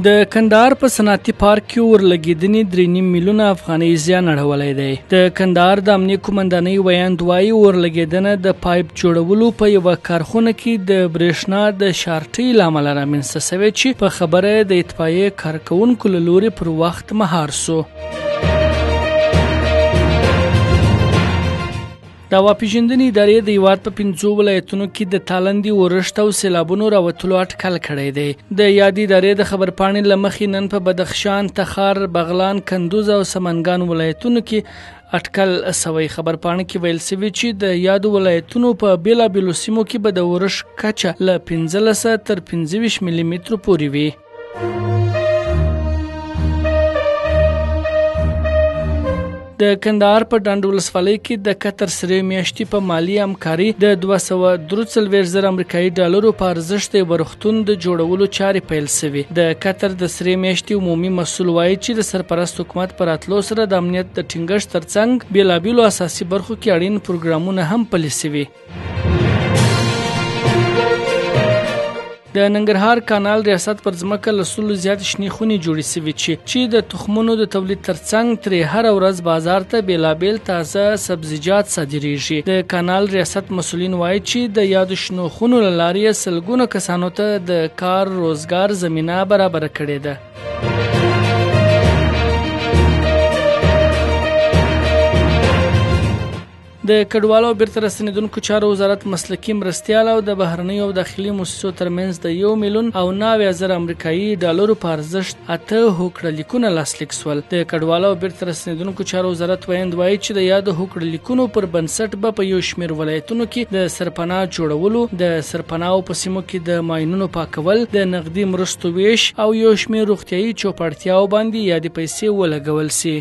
د کندهار په صنعتي پارک کې اورلګېدنې 3.5 میلیونه افغانۍ زیان اړولی دی. د کندهار د امنیې قومندانۍ ویاند وایي، اورلګېدنه د پایپ جوړولو په یوه کارخونه کې د برېښنا د شارټۍ له امله رامنځته شوې، چې په خبره یې د اطفایې کارکوونکو له لوري پر وخت مهار شو. د هوا پېژندنې ادارې د هیواد په 5 ولایتونو کې د تالندې اورښت او سیلابونو راوتلو اټکل کړی دی. د یادې ادارې د خبرپاڼې له مخې نن په بدخشان، تخار، بغلان، کندوز او سمنګان ولایتونو کې اټکل سوی. خبرپاڼه کې ویل شوي چې د یادو ولایتونو په بېلابېلو سیمو کې به د اورښت کچه له 15 تر 25 ملي مترو پورې وي. د کندهار په ډنډ ولسوالۍ کې د قطر سرې میاشتې په مالي همکاري د 243 زره امریکایي ډالرو په ارزښت د یوه روغتون د جوړولو چارې پیل شوې. د قطر د سرې میاشتې عمومي مسؤل وایي چې د سرپرست حکومت په راتلو سره د امنیت د ټینګښت ترڅنګ بېلابېلو اساسي برخو کې اړین پروګرامونه هم پلي شوي. د ننګرهار کانال ریاست پر ځمکه له 100 زیات شنې خونې جوړې شوې چې د تخمونو د تولید ترڅنګ ترې هره ورځ بازار ته بېلابېل تازه سبزیجات صادرېږي. د کانال ریاست مسؤلین وایي چې د یادو شنو خونو له لارې یې سلګونه کسانو ته د کار روزګار زمینه برابره کړې ده. د کډوالو او بیرته راستنېدونکو چارو وزارت مسلکي مرستیال او د بهرنیو او داخلي موسسو ترمنځ د 1,079,000 امریکایي ډالرو په ارزښت 8 هوکړه لیکونه لاسلیک شول. د کډوالو او بیرته راستنېدونکو چارو وزارت ویاند وایي چې د یادو هوکړه لیکونو پر بنسټ به په یو شمېر ولایتونو کې د سرپناه جوړولو، د سرپناو په سیمو کې د ماینونو پاکول، د نغدي مرستو ویش او یو شمېر روغتیایي چوپړتیاو باندې یادې پیسې ولګول شي.